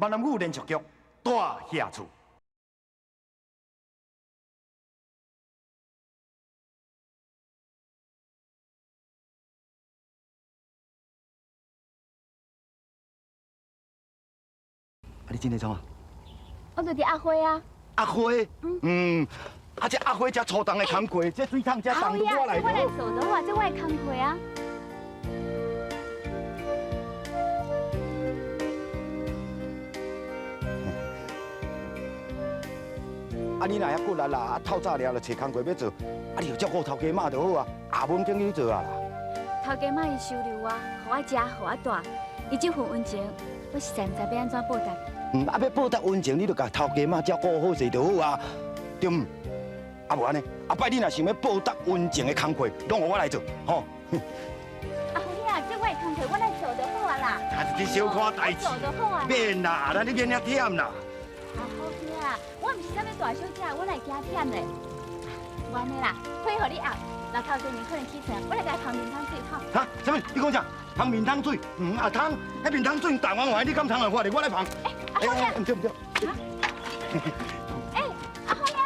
闽南语连续剧《大侠厝》。啊，你真咧创啊？我就伫阿花啊。阿花，嗯，啊，这阿花这粗重的工课，这水桶这重，我来我来做就好啊，这我的工课啊。啊，你若遐骨力啦，啊透早了就揣工课欲做，啊，你就照顾头家妈就好啊，也无等去做啊啦。头家妈伊收留我，予我食，予我蹛，伊这份恩情，我实在毋知欲按怎报答。嗯，啊，欲报答恩情，你就共头家妈照顾好势就好啊，对毋？啊，无按呢，后摆你若想欲报答恩情的工课，拢予我来做，吼。阿虎兄，这我的工课我来做就好啊啦。啊，一小可代志，做就好啊。免啦，咱你免遐忝啦。阿虎兄，我毋是啥物大小姐，我哪会惊忝咧？无按呢啦，批予你压，老头家明可能起床，我来共伊捧面汤水吼。哈？啥物？你讲啥？捧面汤水？嗯，啊汤，彼面汤水重弯弯，你敢通来我咧？我来捧。欸，阿虎兄，毋对毋对。欸，阿虎兄。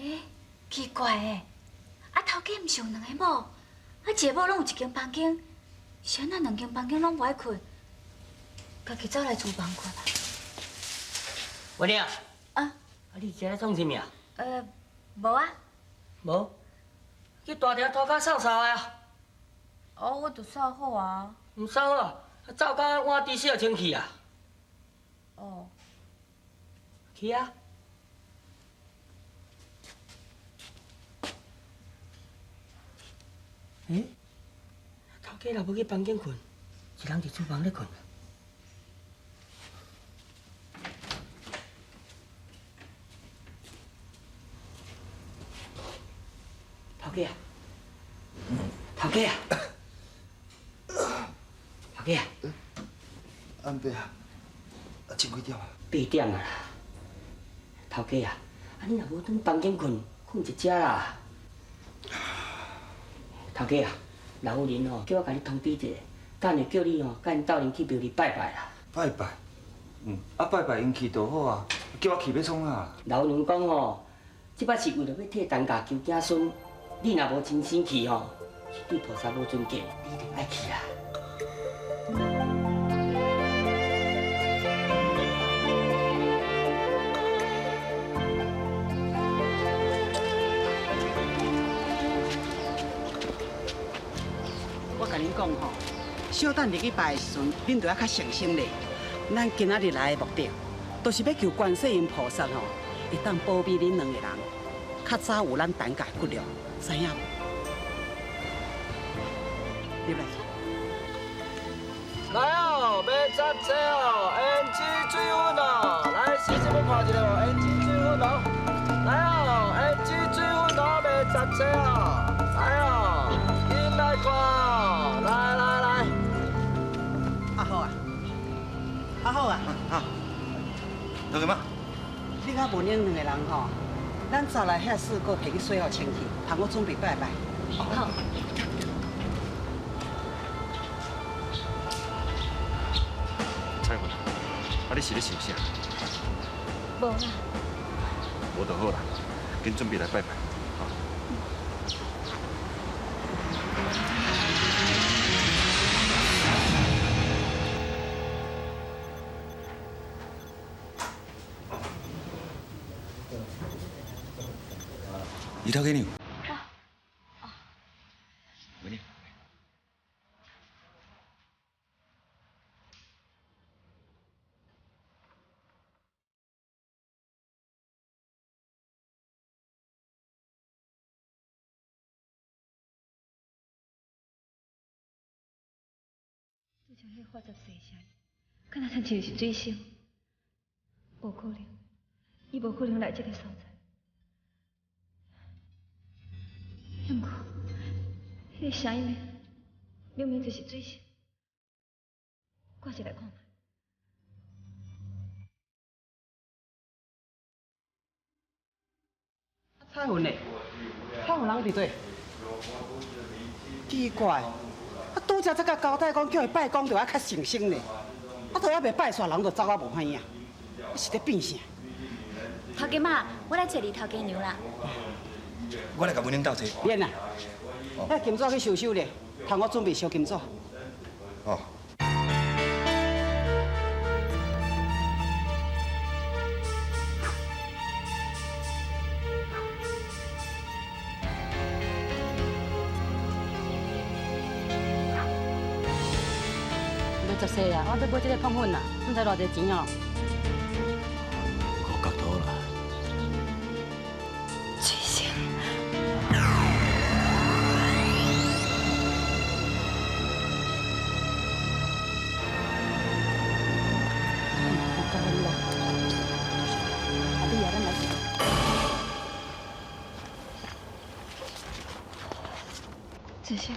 欸，奇怪的，啊头家毋是有两个某，啊一个某拢有一间房间，是按怎两间房间拢无爱睏，家己走来厨房睏啊？文玲啊，啊你伫遮咧创啥物啊？无啊。无？去大厅涂跤扫扫的啊？哦，我都扫好啊。毋扫好啊？走到碗池小清去啊？哦。去啊。欸，头家若无去房间睏，一人伫厨房咧睏。头家啊，头家啊，头家啊。安伯啊，啊，穿几点啊？8点啊啦。头家啊，啊你若无转房间睏，睏一遮啦。头家啊，老夫人吼叫我共你通知一下，等下叫你吼，佮𪜶斗阵去庙里拜拜啦。拜拜？嗯，啊拜拜𪜶去就好啊，叫我去欲创啥？老夫人讲吼，这摆是为著欲替陈家求子孙，你若无亲身去吼，是对菩萨无尊敬，你一定爱去啦。我共恁讲吼，小等入去拜的时阵，恁就要较诚心咧。咱今仔日来的目的，就是欲求观世音菩萨吼，会当保庇恁两个人，较早有咱陈家的骨肉，知影无？入来。来哦，买杂济哦，胭脂水粉哦，来，试这欲看一下无？胭脂水粉哦，来哦，胭脂水粉哦，卖杂济哦，来哦，紧来看哦，来来来。阿好啊，阿好啊。啊，头家妈。你佮文英两个人吼，咱早来遐水果提去洗好清气，通我准备拜拜。好。彩云，啊，你是咧想啥？无啦。无就好啦，紧准备来拜拜。李头家娘。啊。文玲。自从彼化十细声，敢若亲像是水星，无可能，伊无可能来这个所在。抑毋过，彼个声音明明就是水星，我一来看觅。彩雲呢？彩雲人佇佗？奇怪，啊，拄才才共交代講，叫伊拜講著愛較誠心呢，啊，都猶未拜煞，人就走啊無反應，是咧變啥？頭家媽，我來揣你頭家娘啦。我來共文玲鬥揣。免啦，那金紙去收收咧，通我準備燒金紙。哦。賣雜細啦，我欲買這个糠粉啦，毋知偌濟錢哦。五角多啦。水星。水星，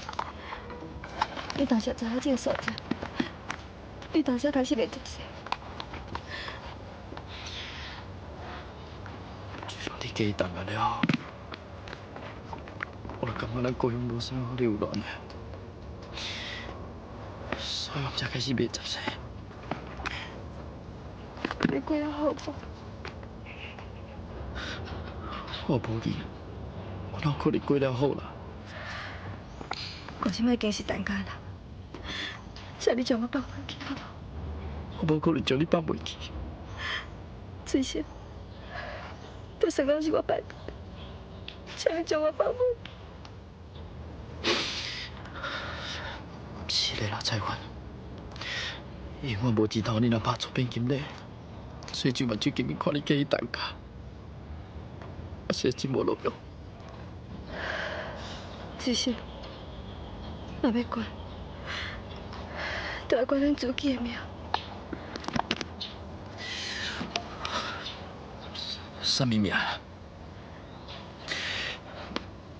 你当时知影這个所在？你当时开始袂作势。自从你嫁伊陈家了后，我就感觉咱故乡无啥好留恋的，所以我才开始卖杂碎。你过得好无？我无去，我哪有可能过了好啦？我这摆已经是陈家人，请你将我放回去好无？我无可能将你放袂记。水星，就算讲是我拜托，请你将我放回去。是的啦，彩云，因为我无知道你若拍出变金礼，所以就目睭金看你嫁去陈家，啊，是真无路用。水星，若欲管，就爱管咱自己的命。啥物命？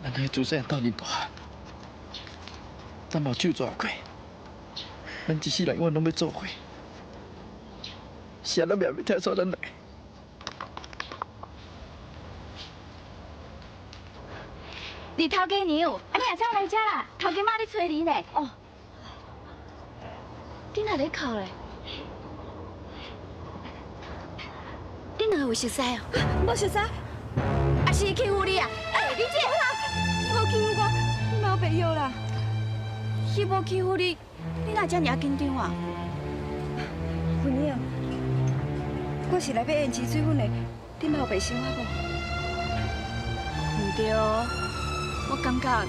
咱两个自细汉斗阵大，咱嘛有手抓过，咱一世人永远拢欲做伙。是按怎命欲拆散咱两个？李头家娘，啊你也走来遮啦？头家妈咧揣你呢。哦，你哪咧哭咧？你两个有熟似哦？无熟似。啊是伊欺负你啊？欸，你这个无欺负我，你嘛有白药啦。伊无欺负你，你哪遮尔紧张啊？芬妮啊，我是来买胭脂水粉的，你嘛有白想我无？毋对，我感觉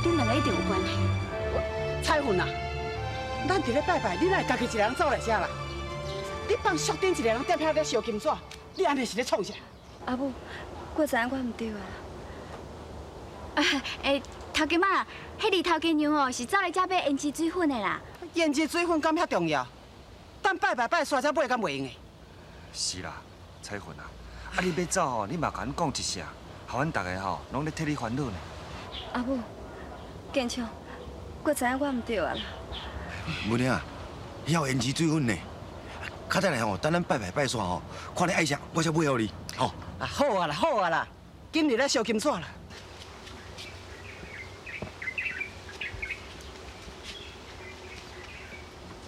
恁两个一定有关系。彩云啊，咱伫咧拜拜，你哪会家己一个人走来遮啦？你放淑珍一个人踮遐咧烧金纸，你按呢是咧创啥？阿母，我知影我毋对啊。欸，头家妈，彼二头家娘哦，是走来遮买胭脂水粉的啦。胭脂水粉敢遐重要？等拜拜拜煞才买敢袂用的？是啦，彩云啊，啊你欲走吼，你嘛共阮讲一声，予阮逐个吼拢咧替你烦恼呢。阿母，坚强，我知影我毋对啊啦。文玲啊，遐有胭脂水粉呢。较等下吼，等咱拜拜拜煞吼，看你爱啥，我才买予你。吼。啊，好啊啦，好啊啦，紧入来烧金纸啦。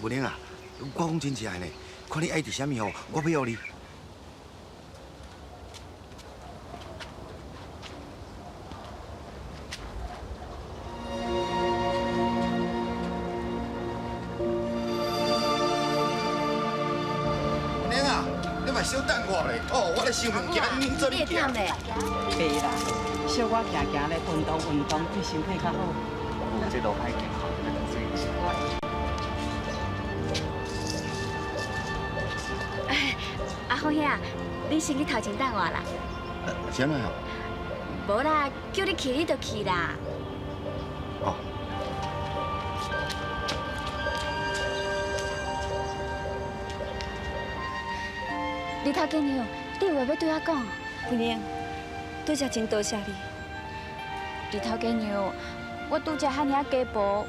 文玲啊，我讲真正的呢，看你爱食啥物吼，我买予你。文玲啊，你嘛小等我咧，哦，我咧想物件，认真你会忝咧？袂啦，小可行行咧，运动运动对身体较好。这路歹行，阿福兄，你先去头前等我啦。是按怎样？无啦，叫你去你就去啦。哦。李头家娘，你有话欲对我讲？芬妮，拄才真多谢你。李头家娘，我拄才遐尔仔鸡婆，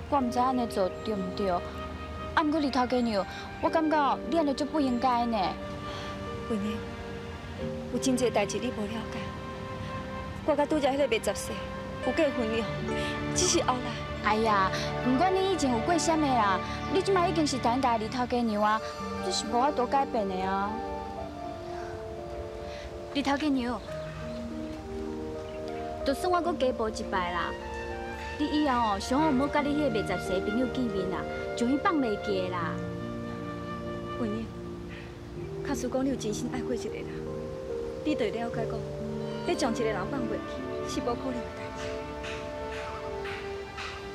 我毋知按呢做对毋对。啊，毋过李头家娘，我感觉你按呢足不应该呢。芬妮，有真济代志你无了解，我佮拄才彼个袂十世有过分了，只是后来。哎呀，不管你以前有过啥物啦，你这摆已经是陈家二头家娘啊，这是无法度改变的啊。二头家娘，就算我阁加报一摆啦，你以后哦，上好毋好佮你彼个袂十世朋友见面啦，将伊放袂记的啦。文英，假使讲你有真心爱过一个人，你就会了解讲，欲将一个人放袂记是无可能的代志。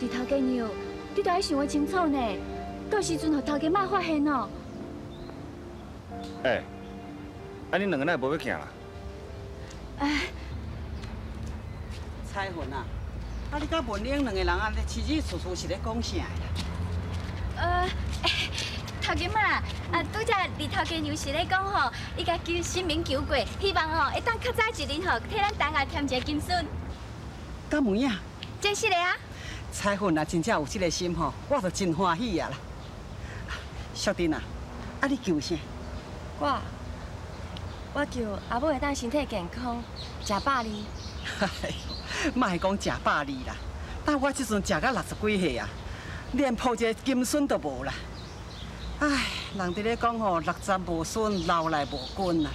二头家娘，你著爱想清楚呢，到时阵予头家妈发现哦。欸，啊，恁两个哪会无欲行啦？哎，彩云啊，啊你佮文英两个人按呢起起楚楚是咧讲啥啦？头家妈，啊，拄才二头家娘是咧讲吼，伊共求神明求过，希望吼会当较早一日吼，替咱陈家添一个金孙。敢有影？真实的啊！彩云若真正有这个心吼，我就真欢喜啊啦。淑珍啊，啊你求啥？我求阿母会当身体健康，食百二。哎呦，莫讲食百二啦，但我这阵食到60几岁啊，连抱一个金孙都无啦。唉，人伫咧讲吼，60无孙，老来无君啊。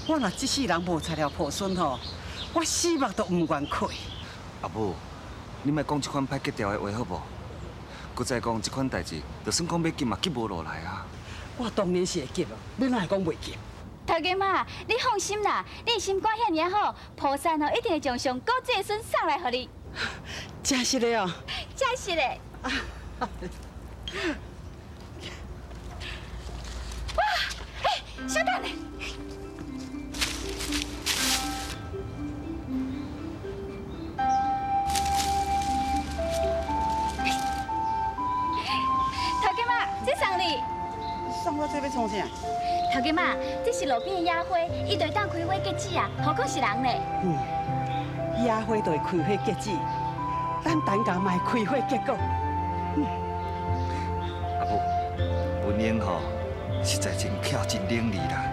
我若这世人无材料抱孙吼，我死目都毋愿开。阿母，你莫讲这款歹格调的话好无？阁再讲这款代志，就算讲欲急嘛，急无落来啊。我当然是会急啊，你哪会讲袂急？头家妈，你放心啦，你心肝遐尔好，菩萨吼一定会将上古济的孙送来予你。真实的哦。真实的。哇，欸，稍等下。头家妈，这送你。送我这欲创啥？头家妈，这是路边的野花，伊就会当开花结籽啊，何况是人呢？嗯，野花就会开花结籽，咱陈家嘛会开花结果。阿母，文英吼实在真巧真伶俐啦，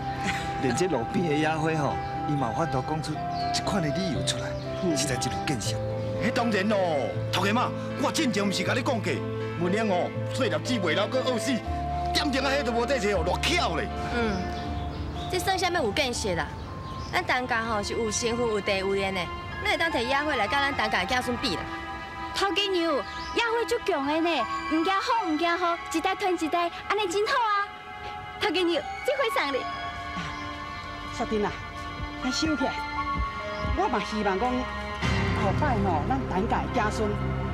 连这路边的野花吼，伊嘛有法度讲出这款的理由出来，实在真有见识。彼当然咯，头家妈，我真正毋是共你讲假，文英哦，细粒子袂老，阁恶死。点钟啊，彼都无得找哦，偌巧咧。嗯，这算啥物有见识啦？咱陈家吼是有身份、有地位的呢，哪会当提野花来佮咱陈家的子孙比啦？头家娘，野花足强的呢，毋惊风，毋惊雨，一代传一代，按呢真好啊。头家娘，这花送你。淑珍啊，来收起来。我嘛希望讲，后摆吼，咱陈家的子孙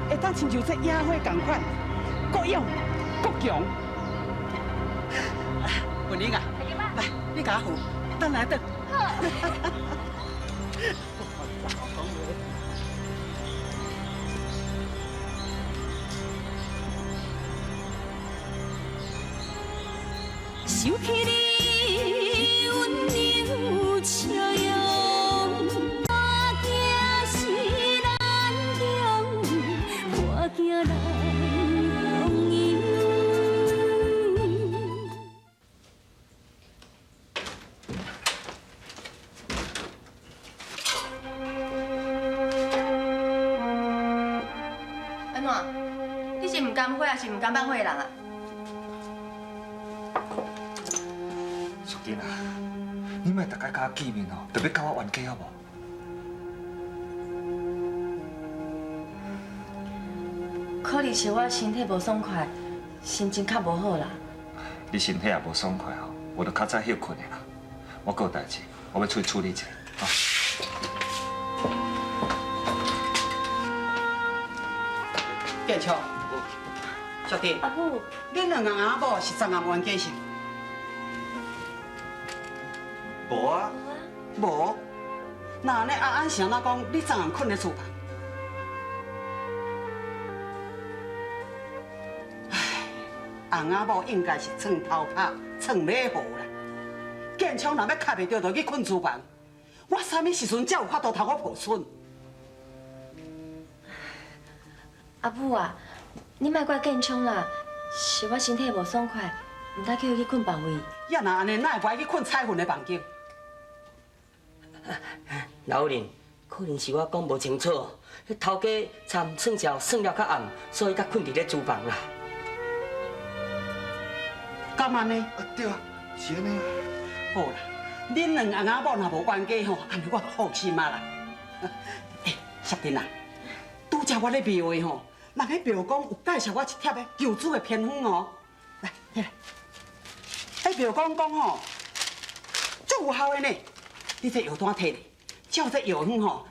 会当亲像这野花仝款，阁勇阁强。文玲啊，来，你共我扶，等来转。好。想起你温柔笑容，我惊是难中，我惊来共游。安怎？你是毋甘火，抑是毋甘放火的人啊？淑珍啊，你莫逐摆佮我见面哦，就欲佮我冤家好无？可能是我身体无爽快，心情较无好啦。你身体也无爽快吼，我就较早歇睏的啦。我阁有代志，我欲出去处理一下，哈。建昌，淑珍，阿母，恁两个翁仔某是昨暗冤家是？无啊，无。那按呢阿安是按怎讲？你昨暗睏咧厨房？唉，翁仔某应该是创偷拍、创马虎啦。建昌若欲卡袂著，就去睏厨房。我啥物时阵才有法度通我抱孙？阿母啊，你莫怪建昌啦，是我身体无爽快，毋敢叫伊去睏别位。也若按呢，哪会无爱去睏彩云的房间？老夫人，可能是我讲无清楚，彼头家参算账算了较暗，所以才睏伫咧厨房啦。敢按呢？对啊，是按呢。好啦，恁两翁仔某若无冤家吼，按呢我就放心啊啦。欸，淑珍啊，拄才我咧庙的吼，人彼庙公有介绍我一帖的求子的偏方哦。来，起来。彼庙公讲吼，足有效的呢。你这药单摕咧，照这药方吼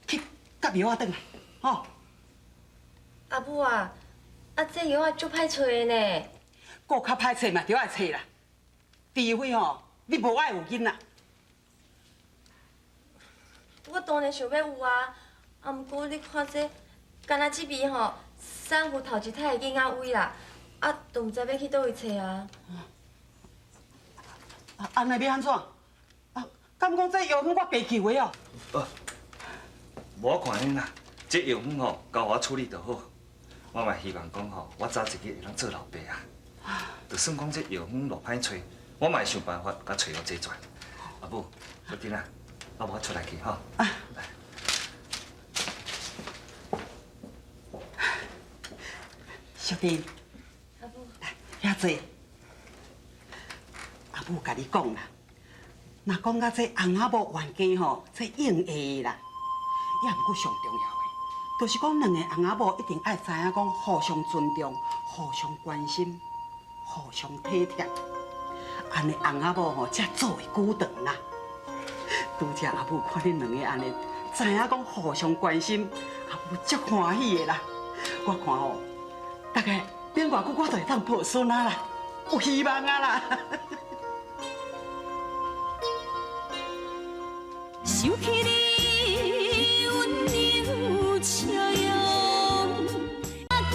去夹药仔转来，吼。阿母啊，啊这药仔足歹揣的呢。阁较歹揣嘛，著爱揣啦。除非吼，你无爱有囡仔。我当然想欲有啊，啊，毋过你看这，干焦这边吼，产妇头一胎的囡仔位啦，啊，都毋知欲去佗位揣啊。啊，按呢欲按怎？啊，敢讲这药方我白求的哦？无我看恁啦，这药方吼交我处理就好。我嘛希望讲吼，我早一日会当做老爸啊。就算讲这药方路歹揣，我嘛会想办法共揣予齐全。阿母，淑珍啊，啊，我出来去吼。啊。淑珍。阿母。来，遐坐。阿母共你讲啦，若讲到这翁仔某冤家吼，这应会的啦。也毋过上重要的，就是讲两个翁仔某一定爱知影讲互相尊重、互相关心、互相体贴，按呢翁仔某吼才做会久长啦。拄才阿母看恁两个按呢，知影讲互相关心，阿母足欢喜的啦。我看吼，大概免偌久我就会当抱孙仔啦，有希望啊啦。想起你温柔笑容，我惊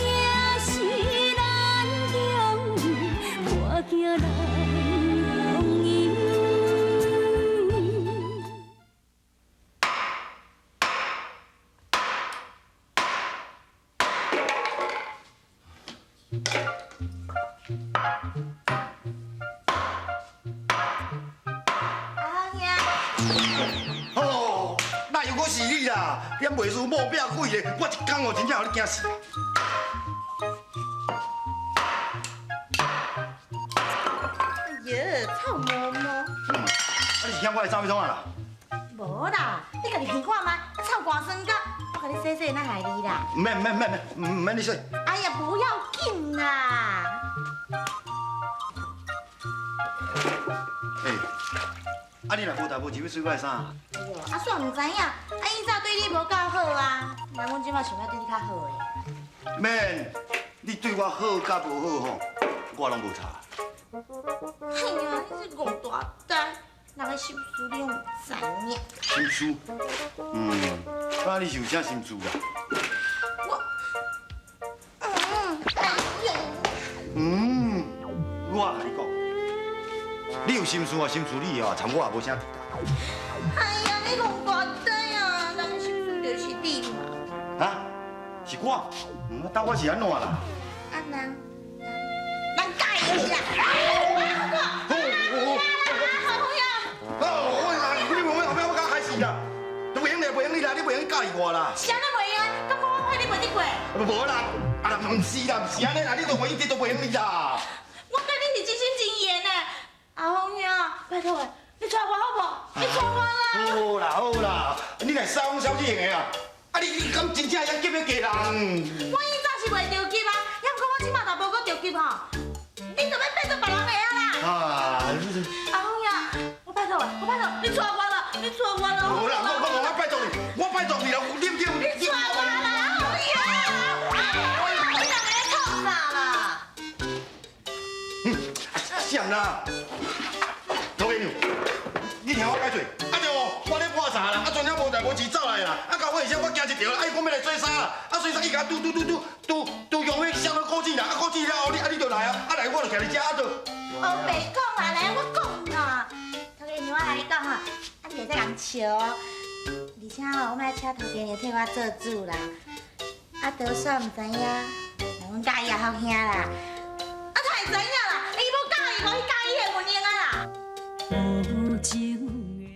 是难中，我惊来共赢。阿兄。哦，那又阁是你啦！你还袂输某壁鬼咧，我一工哦，真正予你惊死。哎呀，臭毛毛！啊，你是嫌我的衫欲创啊啦？无啦，你家己闻看觅，臭寒酸甲，我共你洗洗，哪害你啦？毋免毋免免毋免你洗。哎呀，不要紧啦。欸，啊你若无代无志欲洗我的衫？哎呦，啊煞毋知影，啊以早对你无够好啊，那阮这摆想欲对你较好的。免，你对我好佮无好吼，我拢无差。哎呀，你这戆大呆，人的心思你拢毋知影。心思？嗯，啊你是有啥心思啦？我，哎呦。嗯，我共你讲。你有心事啊，心事你哦，参我也无啥。哎呀，你戆大呆啊！人的心事就是你嘛。啊？是我？嗯，当我是按怎啦？啊，人，人佮意啦！哦哦，我你问我后壁我敢害死啦？都袂用你，袂用你啦，你袂用佮意我啦。是按怎袂用？敢讲我配你袂得过？无啦，啊啦，毋是啦，毋是按呢啦，你都袂用，这都袂用你啦。我佮你是真心真意的呢。阿峰兄，拜托的，你娶我好无？你娶我啦！好啦好啦，你若啥拢小子用的啊？啊你敢真正会晓急欲嫁人？我以早是袂著急啊，也毋过我这马若无阁著急吼，你就欲变做别人的啊啦！啊！阿峰兄，我拜托的，我拜托，你娶我啦！你娶我啦！好啦，我拜托你，我拜托你啦，你你你娶我啦，阿峰兄！你两个咧创啥啦？嗯，啥啦？老朋友，你听我解释，啊对哦，我咧抹茶啦，啊全了无代无志走来啦，啊到尾时我惊一条，啊伊讲欲来洗衫啦，啊洗衫伊共拄拄拄拄拄拄用彼双个古纸啦，啊古纸了后你啊你就来啊，啊来我就徛伫遮啊就。乌白讲啊，来我讲啦，头家娘我来你讲吼，啊你袂使共笑哦，而且吼，我欲请头家娘替我做主啦，啊多煞毋知影，阮佮意阿福兄啦，啊他会知影啦，伊无佮意，无去佮意彼个文英啊啦。无情